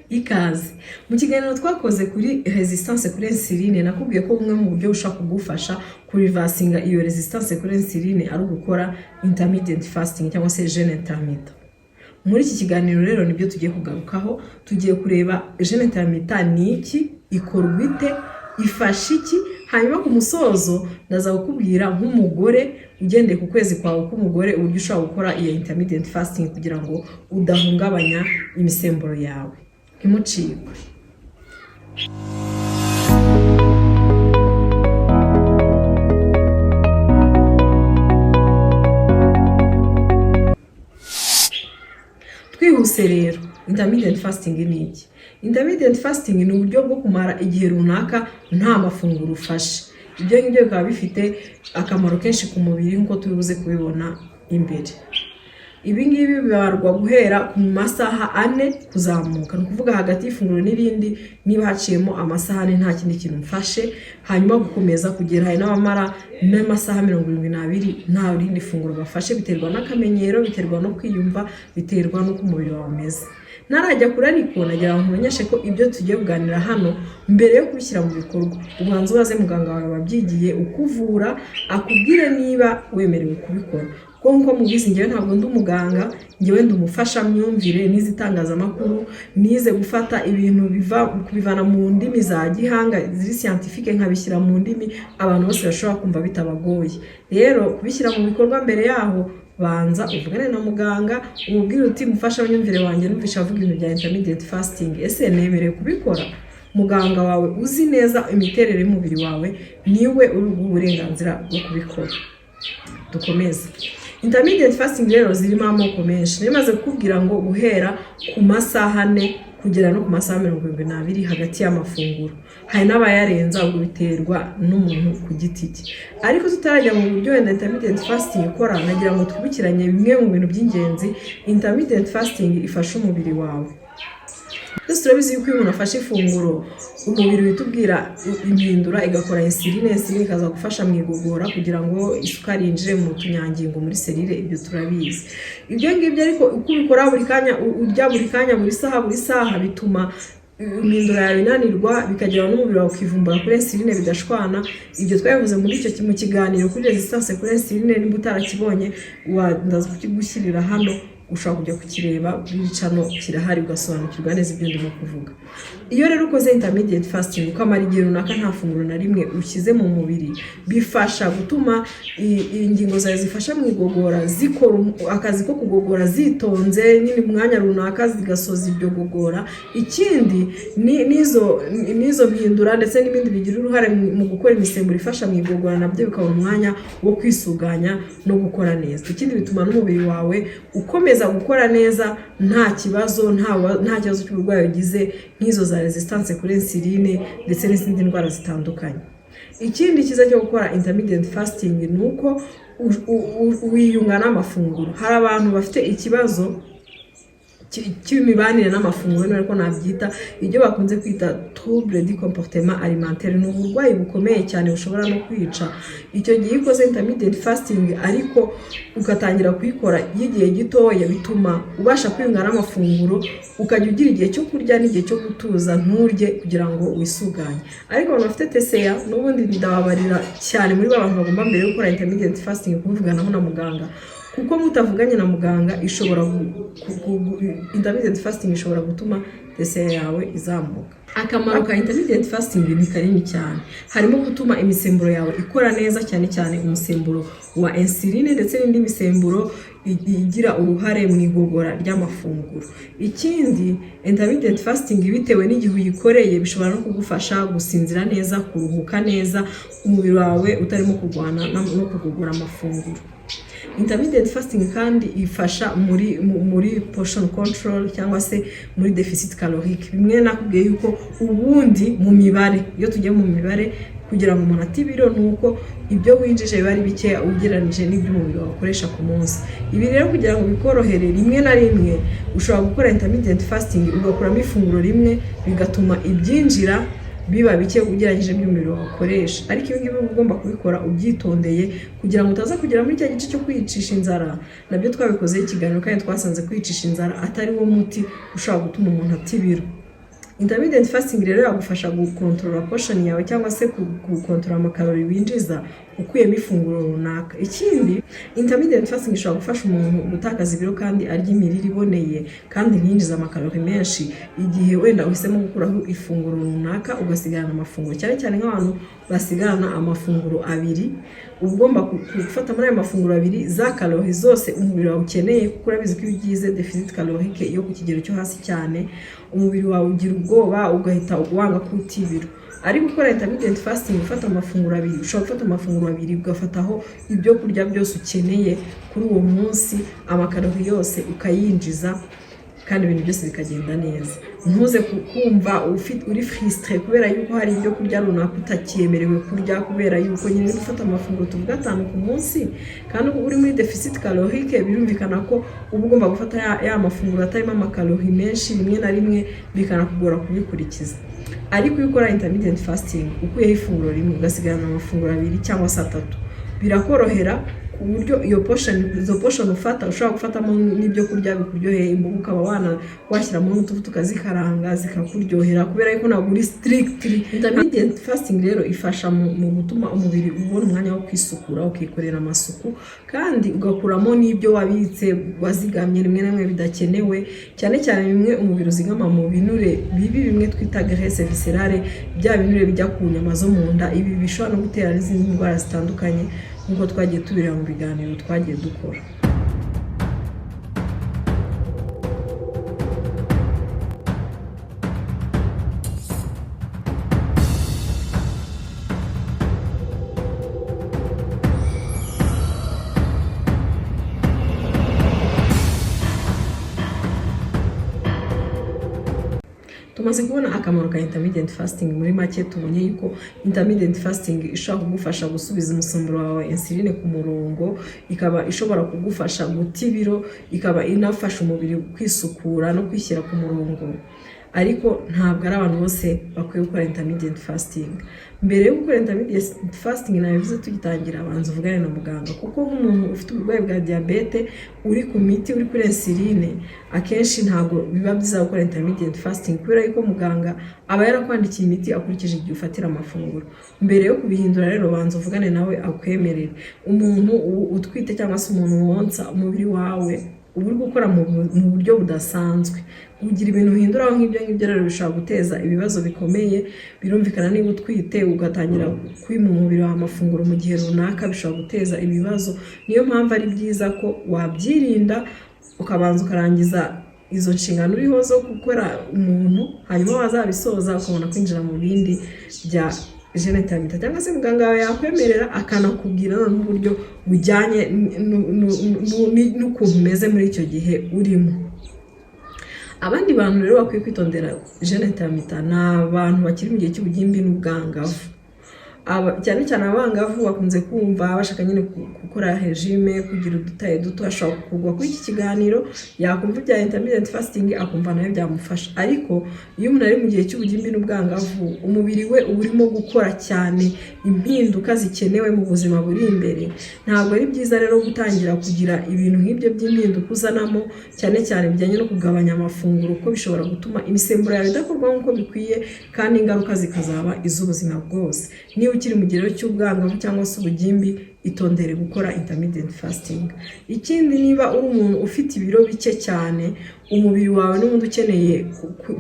Ikaze mu kiganiro twakoze kuri résistance kuri insuline. Nakubwiye ko bumwe mu buryo bushobora kugufasha kureversinga iyo résistance kuri insuline ari ugukora intermittent fasting cyangwa se jeûne intermittent. Muri iki kiganiro rero nibyo tugiye kugarukaho. Tugiye kureba jeûne intermittent ni iki, ikorwa ite, ifasha iki. Hanyuma ku musozo ndaza kukubwira nk'umugore, ugendeye ku kwezi kwawe k'umugore, uburyo ushobora gukora iyo intermittent fasting kugira ngo udahungabanya imisemburo yawe. Ntimucikwe. Twihuse rero, intermittent fasting ni iki? Intermittent fasting ni uburyo bwo kumara igihe runaka nta mafunguro ufashe. Ibyo ngibyo bikaba bifite akamaro kenshi ku mubiri, nk'uko turi buze kubibona imbere. Ibi ngibi bibarwa guhera ku masaha 4 kuzamuka, ni ukuvuga hagati y'ifunguro n'irindi niba haciyemo amasaha 4 nta kindi kintu mfashe, hanyuma gukomeza kugera, hari n'abamara n'amasaha 72 nta rindi funguro bafashe. Biterwa n'akamenyero, biterwa no kwiyumva, biterwa n'uko umubiri wawe umeze. Ntarajya kure ariko, nagira ngo nkumenyeshe ko ibyo tugiye kuganira hano, mbere yo kubishyira mu bikorwa ubanza ubaze muganga wawe wabyigiye ukuvura, akubwire niba wemerewe kubikora. Kuko nk'uko mubizi, ngewe ntabwo ndi umuganga, ngewe ndi umufashamyumvire. Nize itangazamakuru, nize gufata ibintu biva kubivana mu ndimi za gihanga ziri scientifique nkabishyira mu ndimi abantu bose bashobora kumva bitabagoye. Rero kubishyira mu bikorwa, mbere yaho banza uvugane na muganga, umubwire uti: "Mufashamyumvire wanjye, numvisha avuga ibintu bya intermittent fasting, ese nemerewe kubikora?" Muganga wawe uzi neza imiterere y'umubiri wawe niwe uri buguhe uburenganzira bwo kubikora. Dukomeze. Intermittent fasting rero zirimo amoko menshi. Nari maze kukubwira ngo guhera ku masaha 4 kugera no ku masaha 72 hagati y'amafunguro. Hari n'abayarenza, ubwo biterwa n'umuntu ku giti cye. Ariko tutarajya mu buryo wenda intermittent fasting ikora, nagira ngo twibukiranye bimwe mu bintu by'ingenzi intermittent fasting ifasha umubiri wawe. Twese turabizi yuko iyo umuntu afashe ifunguro, umubiri uhita ubwira impindura igakora insuline, insuline ikaza gufasha mu igogora kugira ngo isukari yinjire mu tunyangingo, muri cellule. Ibyo turabizi. Ibyo ngibyo ariko uko ubikora buri kanya, urya buri kanya, buri saha, buri saha, bituma impindura yawe inanirwa, bikagera n'umubiri wawe ukivumbura kuri insuline, bigashwana. Ibyo twabivuze muri icyo mu kiganiro kuri résistance kuri insuline. Nimba utarakibonye, ndaza kukigushyirira hano, ushobora kujya kukireba kuri channel, kirahari, ugasobanukirwa neza ibyo ndimo kuvuga. Iyo rero ukoze intermittent fasting, ukamara igihe runaka nta funguro na rimwe ushyize mu mubiri, bifasha gutuma ingingo zawe zifasha mu igogora zikora akazi ko kugogora zitonze nyine, umwanya runaka zigasoza iryo gogora. Ikindi ni n'izo mpindura ndetse n'ibindi bigira uruhare mu gukora imisemburo ifasha mu igogora, nabyo bikabona umwanya wo kwisuganya no gukora neza. Ikindi, bituma n'umubiri wawe ukomeza gukora neza nta kibazo, nta kibazo cy'uburwayi ugize, nk'izo za résistance kuri insuline ndetse n'izindi ndwara zitandukanye. Ikindi cyiza cyo gukora intermittent fasting ni uko wiyunga n'amafunguro. Hari abantu bafite ikibazo cy'imibanire n'amafunguro, niba ariko nabyita, ibyo bakunze kwita trouble du comportement alimentaire. Ni uburwayi bukomeye cyane bushobora no kwica. Icyo gihe iyo ukoze intermittent fasting, ariko ugatangira kuyikora y'igihe gitoya, bituma ubasha kwiyunga n'amafunguro, ukajya ugira igihe cyo kurya n'igihe cyo gutuza nturye kugira ngo wisuganye. Ariko abantu bafite TCA n'ubundi ndababarira cyane, muri ba bantu bagomba mbere yo gukora intermittent fasting kubivuganaho na muganga, kuko mutavuganye na muganga ishobora intermittent fasting ishobora gutuma TCA yawe izamuka. Akamaro ka intermittent fasting ni kanini cyane. Harimo gutuma imisemburo yawe ikora neza, cyane cyane umusemburo wa insuline ndetse n'indi misemburo igira uruhare mu igogora ry'amafunguro. Ikindi, intermittent fasting, bitewe n'igihe uyikoreye, bishobora no kugufasha gusinzira neza, kuruhuka neza, umubiri wawe utarimo kurwana no kugogora amafunguro. Intermittent fasting kandi ifasha muri portion control cyangwa se muri déficit calorique. Bimwe nakubwiye yuko ubundi mu mibare, iyo tugiye mu mibare, kugira ngo umuntu ate ibiro ni uko ibyo winjije biba ari bikeya ugereranyije n'ibyo umubiri wawe ukoresha ku munsi. Ibi rero kugira ngo bikorohere, rimwe na rimwe ushobora gukora intermittent fasting ugakuramo ifunguro rimwe, bigatuma ibyinjira biba bike ugereranyije n'ibyo umubiri wawe ukoresha. Ariko ibi ngibi uba ugomba kubikora ubyitondeye kugira ngo utaza kugera muri cya gice cyo kwiyicisha inzara. Nabyo twabikozeho ikiganiro, kandi twasanze kwiyicisha inzara atari wo muti ushobora gutuma umuntu ata ibiro. Intermittent fasting rero yagufasha gukontorora portion yawe cyangwa se gukontorora amakarori winjiza ukuyemo ifunguro runaka. Ikindi, intermittent fasting ishobora gufasha umuntu gutakaza ibiro kandi arya imirire iboneye kandi ntiyinjize amakarori menshi, igihe wenda uhisemo gukuraho ifunguro runaka ugasigarana amafunguro, cyane cyane nk'abantu basigarana amafunguro abiri. Uba ugomba gufata muri ayo mafunguro abiri za karori zose umubiri wawe ukeneye, kuko urabizi ko iyo ugize déficit calorique yo ku kigero cyo hasi cyane, umubiri wawe ugira ubwoba, ugahita wanga kuta ibiro. Ariko gukora intermittent fasting ufata amafunguro abiri, ushobora gufata amafunguro abiri ugafataho ibyo kurya byose ukeneye kuri uwo munsi, amakarori yose ukayinjiza kandi ibintu byose bikagenda neza. Ntuze kumva uri frustré kubera yuko hari ibyo kurya runaka utakyemerewe kurya, kubera yuko nyine niba ufata amafunguro tuvuga atanu ku munsi kandi uri muri déficit calorique, birumvikana ko uba ugomba gufata ya mafunguro atarimo amakalori menshi, rimwe na rimwe bikanakugora kubikurikiza. Ariko iyo ukora intermittent fasting ukuyeho ifunguro rimwe ugasigarana amafunguro abiri cyangwa se atatu, birakorohera ku buryo iyo portion, izo portion ufata, ushobora gufatamo n'ibyo kurya bikuryoheye, imboga ukaba washyiramo n'utuvuta ukazikaranga zikakuryohera, kubera yuko ntabwo uri strictly. Intermittent fasting rero ifasha mu gutuma umubiri ubona umwanya wo kwisukura, ukikorera amasuku kandi ugakuramo n'ibyo wabitse, wazigamye rimwe na rimwe bidakenewe, cyane cyane bimwe umubiri uzigama mu binure bibi, bimwe twita graisse viscérale, bya binure bijya ku nyama zo mu nda. Ibi bishobora no gutera n'izindi ndwara zitandukanye nk'uko twagiye tubireba mu biganiro twagiye dukora. Tumaze kubona akamaro ka intermittent fasting. Muri make, tubonye yuko intermittent fasting ishobora kugufasha gusubiza umusemburo wawe insuline ku murongo, ikaba ishobora kugufasha guta ibiro, ikaba inafasha umubiri kwisukura no kwishyira ku murongo. Ariko ntabwo ari abantu bose bakwiye gukora intermittent fasting. Mbere yo gukora intermittent fasting, nabivuze tugitangira, abanza uvugane na muganga, kuko nk'umuntu ufite uburwayi bwa diyabete, uri ku miti, uri kuri insuline, akenshi ntabwo biba byiza gukora intermittent fasting, kubera yuko muganga aba yarakwandikiye imiti akurikije igihe ufatira amafunguro. Mbere yo kubihindura rero, banza uvugane nawe akwemerere. Umuntu utwite cyangwa se umuntu wonsa, umubiri wawe uba uri gukora mu buryo budasanzwe. Kugira ibintu uhinduraho nk'ibyo ngibyo rero bishobora guteza ibibazo bikomeye. Birumvikana, niba utwite ugatangira kwima umubiri wawe amafunguro mu gihe runaka, bishobora guteza ibibazo. Niyo mpamvu ari byiza ko wabyirinda, ukabanza ukarangiza izo nshingano uriho zo gukora umuntu, hanyuma wazabisoza ukabona kwinjira mu bindi bya jeûne intermittent, cyangwa se muganga wawe yakwemerera akanakubwira noneho uburyo bujyanye n'ukuntu umeze muri icyo gihe urimo. Abandi bantu rero bakwiye kwitondera jeûne intermittent ni abantu bakiri mu gihe cy'ubugimbi n'ubwangavu. Cyane cyane abangavu bakunze kumva bashaka nyine gukora régime, kugira udutaye duto. Ashobora kugwa kuri iki kiganiro, yakumva ibya intermittent fasting, akumva nawe byamufasha. Ariko iyo umuntu ari mu gihe cy'ubugimbi n'ubwangavu, umubiri we uba urimo gukora cyane impinduka zikenewe mu buzima buri imbere. Ntabwo ari byiza rero gutangira kugira ibintu nk'ibyo by'impinduka uzanamo, cyane cyane bijyanye no kugabanya amafunguro, kuko bishobora gutuma imisemburo yawe idakorwa nk'uko bikwiye kandi ingaruka zikazaba iz'ubuzima bwose. Niba ukiri mu gihe cy'ubwangavu cyangwa se ubugimbi, itondere gukora intermittent fasting. Ikindi, niba uri umuntu ufite ibiro bike cyane, umubiri wawe n'ubundi ukeneye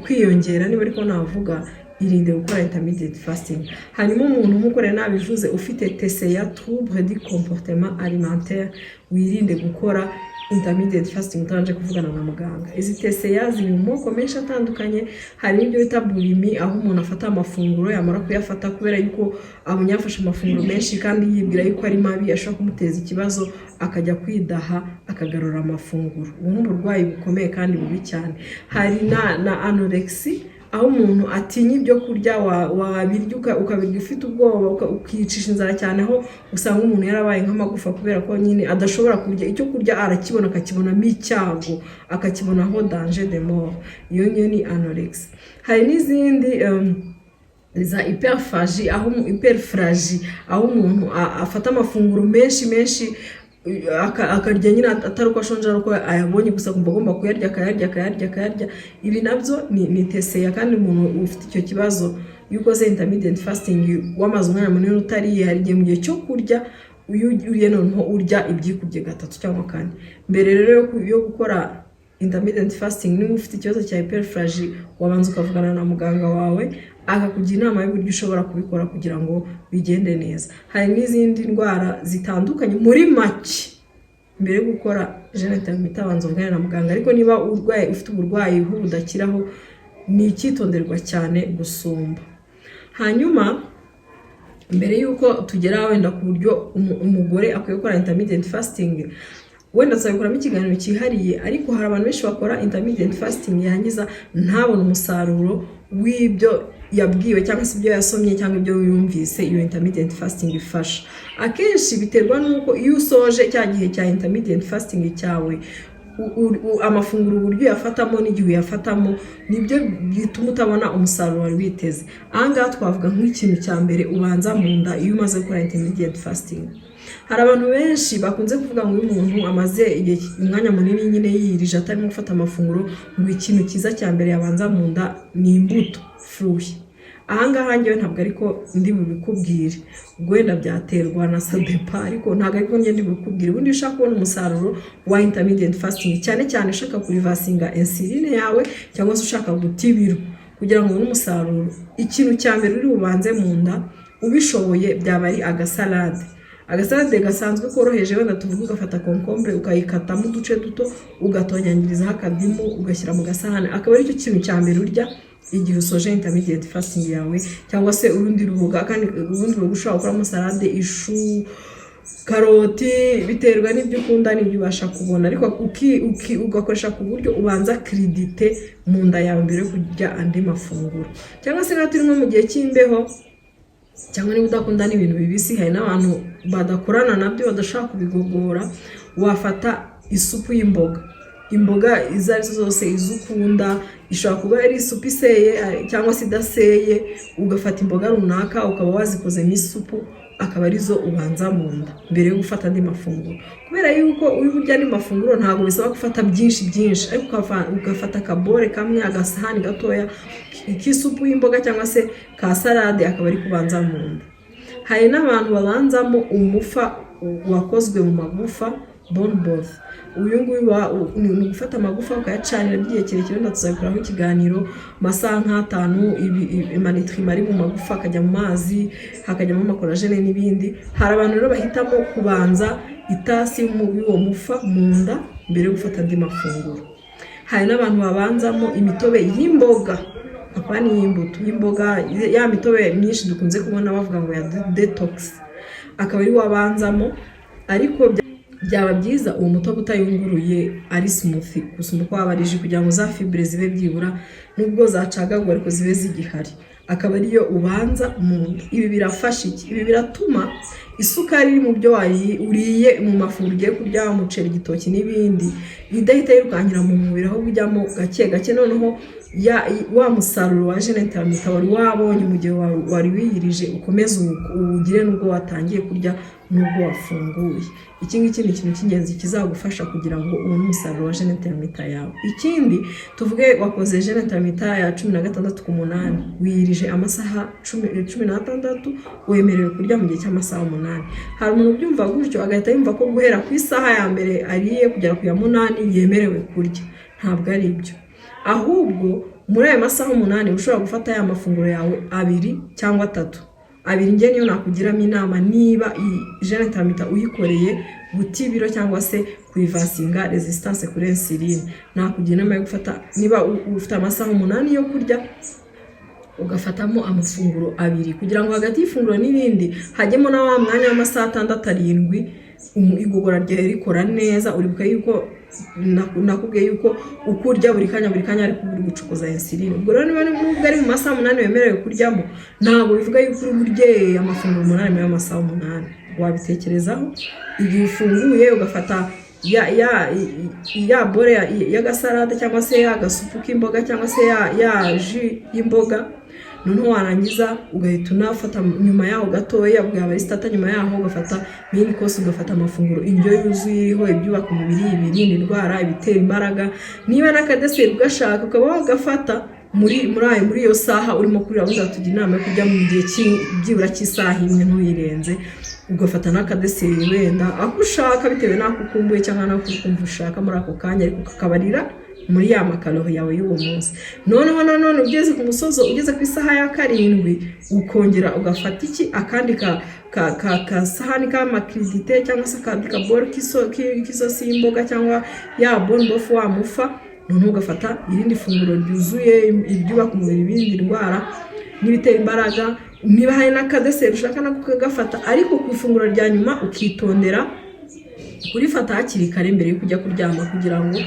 kwiyongera, niba ariko navuga, irinde gukora intermittent fasting. Hanyuma umuntu, nk'uko rero nabivuze, ufite TCA, trouble du comportement alimentaire, wirinde gukora intermittent fasting utabanje kuvugana na muganga. Izi TCA ziri mu moko menshi atandukanye. Hari n'ibyo bita boulimie, aho umuntu afata amafunguro, yamara kuyafata, kubera yuko abonye yafashe amafunguro menshi kandi yibwira yuko ari mabi ashobora kumuteza ikibazo, akajya kwidaha akagarura amafunguro. Ubu ni uburwayi bukomeye kandi bubi cyane. Hari na anorexie, aho umuntu atinya ibyo kurya, wabirya ukabirya ufite ubwoba, ukicisha inzara cyane, aho usanga umuntu yarabaye nk'amagufa kubera ko nyine adashobora kurya icyo kurya, arakibona akakibonamo icyago, akakibonaho danger de mort. Iyo ngiyo ni anorexie. Hari n'izindi za hyperphagie, aho hyperphagie, aho umuntu afata amafunguro menshi menshi. akarya nyine atari uko ashonje, ari uko ayabonye gusa, akumva agomba kuyarya, akayarya, akayarya, akayarya. Ibi nabyo ni TCA. Kandi umuntu ufite icyo kibazo, iyo ukoze intermittent fasting wamaze umwanya munini utariye, hari igihe mu gihe cyo kurya, iyo uriye noneho urya ibyikubye gatatu cyangwa kane. Mbere rero yo gukora intermittent fasting, niba ufite ikibazo cya hyperphagie, wabanza ukavugana na muganga wawe, akakugira inama y'uburyo ushobora kubikora kugira ngo bigende neza. Hari n'izindi ndwara zitandukanye. Muri make, mbere yo gukora jeûne intermittent, abanza uvugane na muganga. Ariko niba urwaye, ufite uburwayi budakiraho, ni icyitonderwa cyane gusumba. Hanyuma mbere y'uko tugera wenda ku buryo umugore akwiye gukora intermittent fasting, wenda tuzabikoramo ikiganiro cyihariye, ariko hari abantu benshi bakora intermittent fasting yangiza ntabone umusaruro w'ibyo yabwiwe cyangwa se ibyo yasomye cyangwa ibyo yumvise iyo intermittent fasting ifasha. Akenshi biterwa n'uko iyo usoje cya gihe cya intermittent fasting cyawe, amafunguro uburyo uyafatamo n'igihe uyafatamo nibyo bituma utabona umusaruro wari witeze. Ahangaha twavuga nk'ikintu cya mbere ubanza mu nda iyo umaze gukora intermittent fasting. Hari abantu benshi bakunze kuvuga ngo iyo umuntu amaze igihe, umwanya munini nyine yiyirije, atarimo gufata amafunguro, ngo ikintu cyiza cya mbere yabanza mu nda ni imbuto, fruit. Ahangaha njyewe ntabwo ariko ndi bubikubwire. Ubwo wenda byaterwa na ça dépend, ariko ntabwo ariko njye ndi bubikubwire. Ubundi iyo ushaka kubona umusaruro wa intermittent fasting, cyane cyane ushaka kureversinga insuline yawe cyangwa se ushaka guta ibiro, kugira ngo ubone umusaruro, ikintu cya mbere uri bubanze mu nda, ubishoboye, byaba ari agasalade, agasalade gasanzwe koroheje. Wenda tuvuge ugafata concombre, ukayikatamo uduce duto, ugatonyangirizaho akadimu, ugashyira mu gasahani, akaba aricyo kintu cya mbere urya igihe usoje intermittent fasting yawe. Cyangwa se urundi ruboga, kandi urundi ruboga ushobora gukoramo salade, ishu, karoti, biterwa n'ibyo ukunda n'ibyo ubasha kubona, ariko ugakoresha ku buryo ubanza crudité mu nda yawe mbere yo kurya andi mafunguro. Cyangwa se niba turi nko mu gihe cy'imbeho, cyangwa niba udakunda n'ibintu bibisi, hari n'abantu badakorana nabyo, badashobora kubigogora, wafata isupu y'imboga, imboga izo ari zo zose, izo ukunda. Ishobora kuba ari isupu iseye cyangwa se idaseye. Ugafata imboga runaka, ukaba wazikozemo isupu, akaba arizo ubanza mu nda mbere yo gufata andi mafunguro, kubera yuko uri burya andi mafunguro ntabwo bisaba gufata byinshi byinshi, ariko ugafata akabore kamwe, agasahani gatoya k'isupu y'imboga cyangwa se ka salade, akaba ari kubanza mu nda. Hari n'abantu babanzamo umufa wakozwe mu magufa, bone broth. Uyu nguyu ni ugufata amagufa ukayacanira by'igihe kirekire. Wenda tuzabikoraho ikiganiro, amasaha nk'atanu, ama nutriments ari mu magufa akajya mu mazi, hakajyamo ama collagène n'ibindi. Hari abantu rero bahitamo kubanza itasi y'uwo mufa mu nda mbere yo gufata andi mafunguro. Hari n'abantu babanzamo imitobe y'imboga, apana y'imbuto, y'imboga, ya mitobe myinshi dukunze kubona bavuga ngo ya detox, akaba ari wabanzamo. Ariko byaba byiza uwo mutobe utayunguruye, ari smoothie gusumba uko waba ari jus, kugira ngo za fibres zibe byibura, nubwo zacagaguwe, ariko zibe zigihari, akaba ariyo ubanza mu nda. Ibi birafasha iki? Ibi biratuma isukari iri mu byo uriye, mu mafunguro ugiye kurya, umuceri, igitoki n'ibindi, idahita yirukankira mu mubiri, ahubwo ujyamo gake gake. Noneho wa musaruro wa jeûne intermittent wari wabonye mu gihe wari wiyirije ukomeze uwugire, nubwo watangiye kurya, nubwo wafunguye. Iki ngiki ni ikintu cy'ingenzi kizagufasha kugira ngo ubone umusaruro wa jeûne intermittent yawe. Ikindi, tuvuge wakoze jeûne intermittent ya 16:8, wiyirije amasaha 16, wemerewe kurya mu gihe cy'amasaha 8. Hari umuntu ubyumva gutyo, agahita yumva ko guhera ku isaha ya mbere ariye kugera ku ya munani yemerewe kurya. Ntabwo ari ibyo. Ahubwo muri ayo masaha 8 ushobora gufata ya mafunguro yawe abiri cyangwa atatu. Abiri njye niyo nakugiramo inama niba iyi jeûne intermittent uyikoreye guta ibiro cyangwa se kureversinga résistance kuri insuline. Nakugira inama yo gufata, niba ufite amasaha 8 yo kurya, ugafatamo amafunguro abiri, kugira ngo hagati y'ifunguro n'irindi hajyemo na wa mwanya w'amasaha 6, 7, igogora ryawe rikora neza. Uribuka yuko nakubwiye yuko uko urya buri kanya buri kanya ariko uri gucukuza insuline. Ubwo rero niba nubwo ari mu masaha 8 wemerewe kuryamo, ntabwo bivuga yuko uri burye amafunguro 8 muri ayo masaha 8. Wabitekerezaho igihe ufunguye, ugafata ya bol y'agasalade cyangwa se ya gasupu k'imboga cyangwa se ya jus y'imboga. Noneho warangiza ugahita unafata nyuma yaho gatoya, bwaba ari starter, nyuma yaho ugafata main course, ugafata amafunguro, indyo yuzuye iriho ibyubaka umubiri, ibirinda indwara, ibitera imbaraga. Niba n'akadessert ugashaka, ukaba wagafata muri iyo saha urimo kurira. Uzatugira inama yo kurya mu gihe byibura cy'isaha imwe, ntuyirenze, ugafata n'akadessert wenda ako ushaka bitewe n'ako ukumbuye cyangwa n'ako uri kumva ushaka muri ako kanya, ariko kakabarira muri ya macalories yawe y'uwo munsi. Noneho nanone ugeze ku musozo, ugeze ku isaha ya 7, ukongera ugafata iki, akandi ka ka ka kasahani k'amacrudités cyangwa se akandi kaboro k'isosi y'imboga cyangwa ya bonne bouffe, wa mufa. Noneho ugafata irindi funguro ryuzuye ibyubaka umubiri, ibirinda indwara n'ibitera imbaraga. Niba hari n'akadessert ushaka, nako ukagafata, ariko ku ifunguro rya nyuma ukitondera kurifata hakiri kare mbere yo kujya kuryama, kugira ngo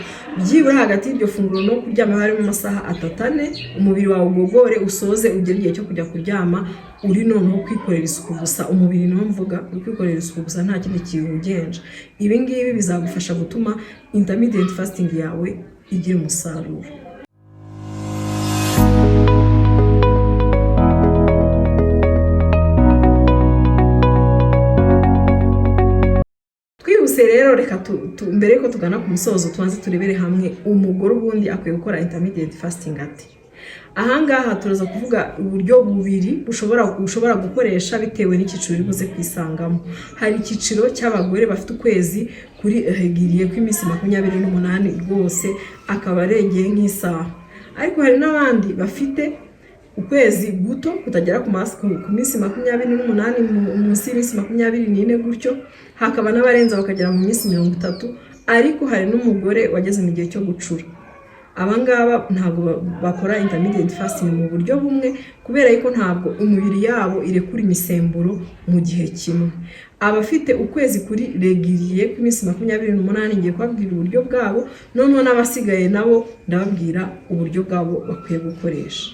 byibura hagati y'iryo funguro no kuryama harimo amasaha 3, 4, umubiri wawe ugogore, usoze, ugere igihe cyo kujya kuryama uri noneho kwikorera isuku gusa. Umubiri niwo mvuga, uri kwikorera isuku gusa, nta kindi kiwugenje. Ibi ngibi bizagufasha gutuma intermittent fasting yawe igira umusaruro. Twihuse rero, reka mbere yuko tugana ku musozo, tubanze turebere hamwe umugore ubundi akwiye gukora intermittent fasting ate. Ahangaha turaza kuvuga uburyo bubiri ushobora gukoresha bitewe n'icyiciro uri buze kwisangamo. Hari icyiciro cy'abagore bafite ukwezi kuri régulier kw'iminsi 28 rwose, akaba aregeye nk'isaha, ariko hari n'abandi bafite ukwezi guto kutagera ku minsi 28, munsi y'iminsi 24 gutyo, hakaba n'abarenza bakagera mu minsi 30. Ariko hari n'umugore wageze mu gihe cyo gucura. Abangaba ntabwo bakora intermittent fasting mu buryo bumwe, kubera yuko ntabwo umubiri yabo irekura imisemburo mu gihe kimwe. Abafite ukwezi kuri régulier kw'iminsi 28, ngiye kubabwira uburyo bwabo, noneho n'abasigaye nabo ndababwira uburyo bwabo bakwiye gukoresha.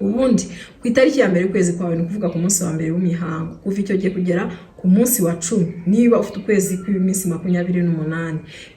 Ubundi ku itariki ya mbere y'ukwezi kwawe, ni ukuvuga ku munsi wa mbere w'imihango, kuva icyo gihe kugera ku munsi wa 10, niba ufite ukwezi kw'iminsi 28,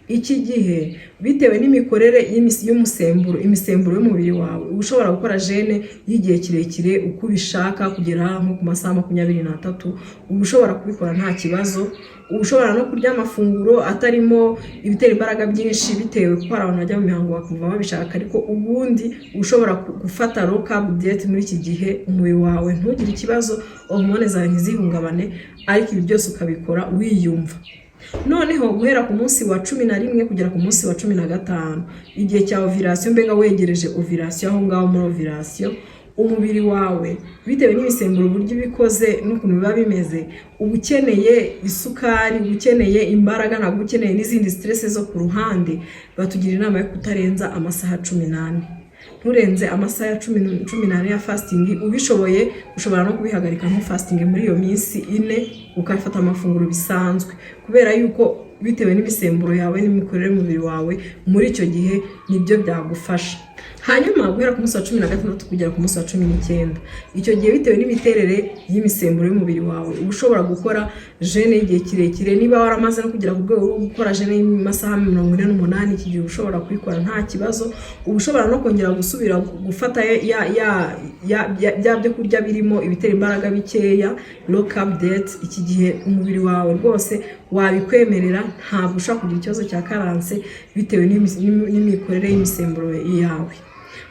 iki gihe bitewe n'imikorere y'umusemburo, imisemburo y'umubiri wawe, uba ushobora gukora jeûne y'igihe kirekire uko ubishaka, kugera nko ku masaha 23, uba ushobora kubikora nta kibazo. Uba ushobora no kurya amafunguro atarimo ibitera imbaraga byinshi, bitewe kuko hari abantu bajya mu mihango bakumva babishaka, ariko ubundi ushobora gufata low carb diet muri iki gihe, umubiri wawe ntugire ikibazo, hormone zawe ntizihungabane, ariko ibi byose ukabikora wiyumva. Noneho guhera ku munsi wa 11 kugera ku munsi wa 15, igihe cya ovulation, mbega wegereje ovulation, aho ngaho muri ovulation, umubiri wawe bitewe n'imisemburo uburyo ibikoze n'ukuntu biba bimeze, uba ukeneye isukari, uba ukeneye imbaraga, ntabwo uba ukeneye n'izindi stress zo ku ruhande. Batugira inama yo kutarenza amasaha 14, nturenze amasaha ya 14 ya fasting. Ubishoboye ushobora no kubihagarika nko fasting muri iyo minsi 4, ukafata amafunguro bisanzwe, kubera yuko bitewe n'imisemburo yawe n'imikorere y'umubiri wawe muri icyo gihe nibyo byagufasha. Hanyuma guhera ku munsi wa 16 kugera ku munsi wa 19, icyo gihe bitewe n'imiterere y'imisemburo y'umubiri wawe, uba ushobora gukora jeûne y'igihe kirekire. Niba waramaze no kugera ku rwego rwo gukora jeûne y'amasaha 48, iki gihe uba ushobora kubikora nta kibazo. Uba ushobora no kongera gusubira gufata ya bya byo kurya birimo ibitera imbaraga bikeya, low carb diet. Iki gihe umubiri wawe rwose wabikwemerera, ntabwo ushobora kugira ikibazo cya carence bitewe n'imikorere y'imisemburo yawe.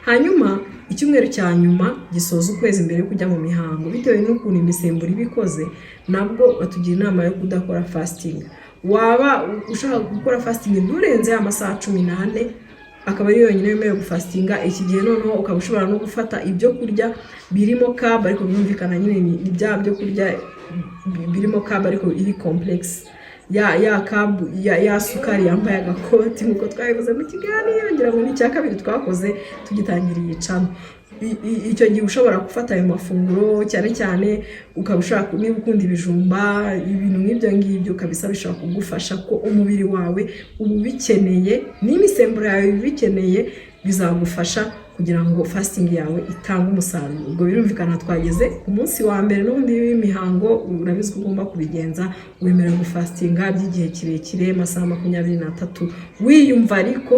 Hanyuma icyumweru cya nyuma gisoza ukwezi mbere yo kujya mu mihango, bitewe n'ukuntu imisemburo iba ikoze, nabwo batugira inama yo kudakora fasting. Waba ushaka gukora fasting, nturenze amasaha 14, akaba ari yonyine wemerewe gufastinga. Iki gihe noneho ukaba ushobora no gufata ibyo kurya birimo carb, ariko birumvikana nyine ni bya byo kurya birimo carb ariko iri complex. ya carb, ya sukari yambaye agakoti, nk'uko twabivuze mu kiganiro, ngira ngo ni icya kabiri twakoze tugitangira iyi channel. Icyo gihe ushobora gufata ayo mafunguro, cyane cyane ukaba ushaka, niba ukunda ibijumba, ibintu nk'ibyo ngibyo kabisa bishobora kugufasha, ko umubiri wawe uba ubikeneye n'imisemburo yawe iba ibikeneye. Bizagufasha kugira ngo fasting yawe itange umusaruro. Ubwo birumvikana, twageze ku munsi wa mbere n'ubundi w'imihango. Urabizi ko ugomba kubigenza, wemerewe gufastinga by'igihe kirekire, amasaha 23, wiyumva ariko,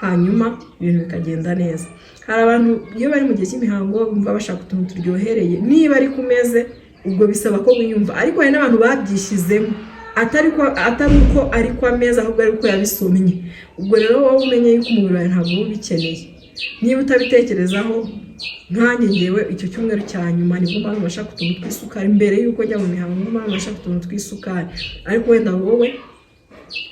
hanyuma ibintu bikagenda neza. Hari abantu iyo bari mu gihe cy'imihango bumva bashaka utuntu turyohereye. Niba ari ku meze, ubwo bisaba ko wiyumva, ariko hari n'abantu babyishyizemo, atari uko ari ko ameza, ahubwo ari uko yabisomye. Ubwo rero wowe umenye yuko umubiri wawe ntabwo uba ubikeneye niba utabitekerezaho. Nkanjye ngewe, icyo cyumweru cya nyuma nibwo mba numva nshaka utuntu tw'isukari, mbere y'uko njya mu mihango mba numva nshaka utuntu tw'isukari. Ariko wenda wowe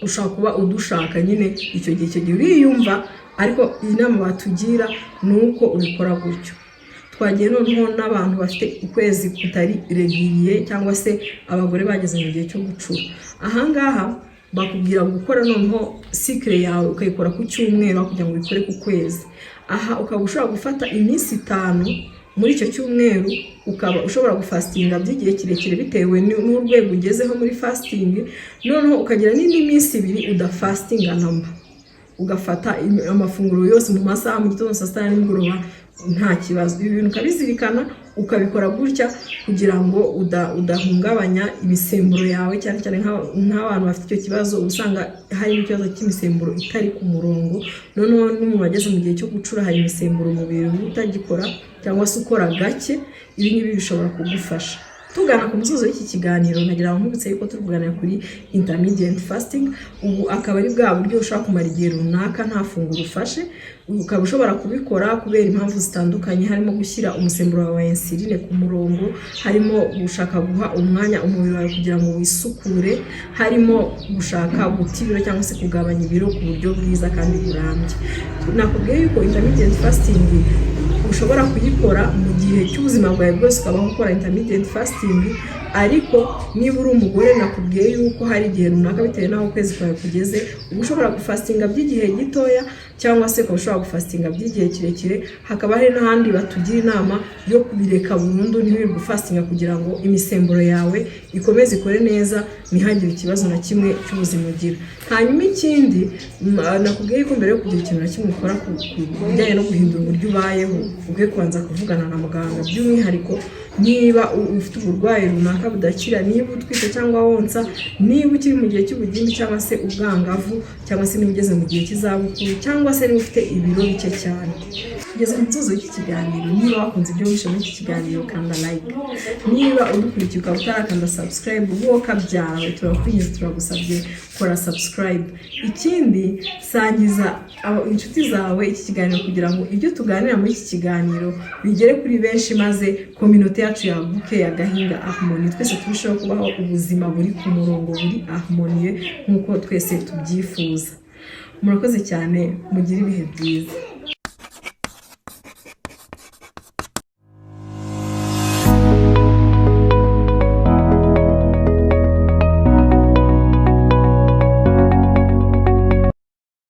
ushobora kuba udushaka nyine icyo gihe uriyumva, ariko iyi nama batugira ni uko ubikora gutyo. Twagiye noneho n'abantu bafite ukwezi kutari régulier, cyangwa se abagore bageze mu gihe cyo gucura. Ahangaha bakubwira gukora noneho cycle yawe ukayikora ku cyumweru aho kugira ngo uyikore ku kwezi. Aha ukaba ushobora gufata iminsi 5 muri icyo cyumweru, ukaba ushobora gufastinga by'igihe kirekire bitewe n'urwego ugezeho muri fasting, noneho ukagira n'indi minsi 2 udafastinga namba, ugafata amafunguro yose mu masaha mu gitondo, saa sita na nimugoroba, nta kibazo. Ibi bintu ukabizirikana, ukabikora gutya kugira ngo udahungabanya imisemburo yawe, cyane cyane nk'abantu bafite icyo kibazo. Uba usanga harimo ikibazo cy'imisemburo itari ku murongo. Noneho n'umuntu wageze mu gihe cyo gucura, hari imisemburo umubiri uba utagikora cyangwa se ukora gake. Ibi ngibi bishobora kugufasha. Tugana ku musozo w'iki kiganiro, nagira ngo nkwibutse yuko turi kuganira kuri intermittent fasting. Ubu akaba ari bwa buryo ushobora kumara igihe runaka nta funguro ufashe, ukaba ushobora kubikora kubera impamvu zitandukanye, harimo gushyira umusemburo wawe wa insuline ku murongo, harimo gushaka guha umwanya umubiri wawe kugira ngo wisukure, harimo gushaka guta ibiro cyangwa se kugabanya ibiro ku buryo bwiza kandi burambye. Nakubwiye yuko intermittent fasting ushobora kuyikora mu gihe cy'ubuzima bwawe bwose, ukabaho ukora intermittent fasting. Ariko niba uri umugore, nakubwiye yuko hari igihe runaka, bitewe n'aho ukwezi kwawe kugeze, uba ushobora gufastinga by'igihe gitoya cyangwa se ukaba ushobora gufastinga by'igihe kirekire. Hakaba hari n'ahandi batugira inama yo kubireka burundu, ntiwirirwe ufastinga, kugira ngo imisemburo yawe ikomeze ikore neza, ntihagire ikibazo na kimwe cy'ubuzima ugira. Hanyuma ikindi, nakubwiye yuko mbere yo kugira ikintu na kimwe ukora ku bijyanye no guhindura uburyo ubayeho, ukwiye kubanza kuvugana na muganga, by'umwihariko niba ufite uburwayi runaka budakira, niba utwite cyangwa wonsa, niba ukiri mu gihe cy'ubugimbi cyangwa se ubwangavu, cyangwa se niba ugeze mu gihe cy'izabukuru, cyangwa se niba ufite ibiro bike cyane. Tugeze ku musozo w'iki kiganiro. Niba wakunze ibyo wishe muri iki kiganiro, kanda like. Niba udukurikiye ukaba utarakanda subscribe, wowe kabyarawe, turakwinjiza, turagusabye, kora subscribe. Ikindi, sangiza inshuti zawe iki kiganiro kugira ngo ibyo tuganira muri iki kiganiro bigere kuri benshi, maze communauté yacu yaguke ya Gahinga Harmonie, twese turusheho kubaho ubuzima buri ku murongo, buri harmonie, nk'uko twese tubyifuza. Murakoze cyane, mugire ibihe byiza.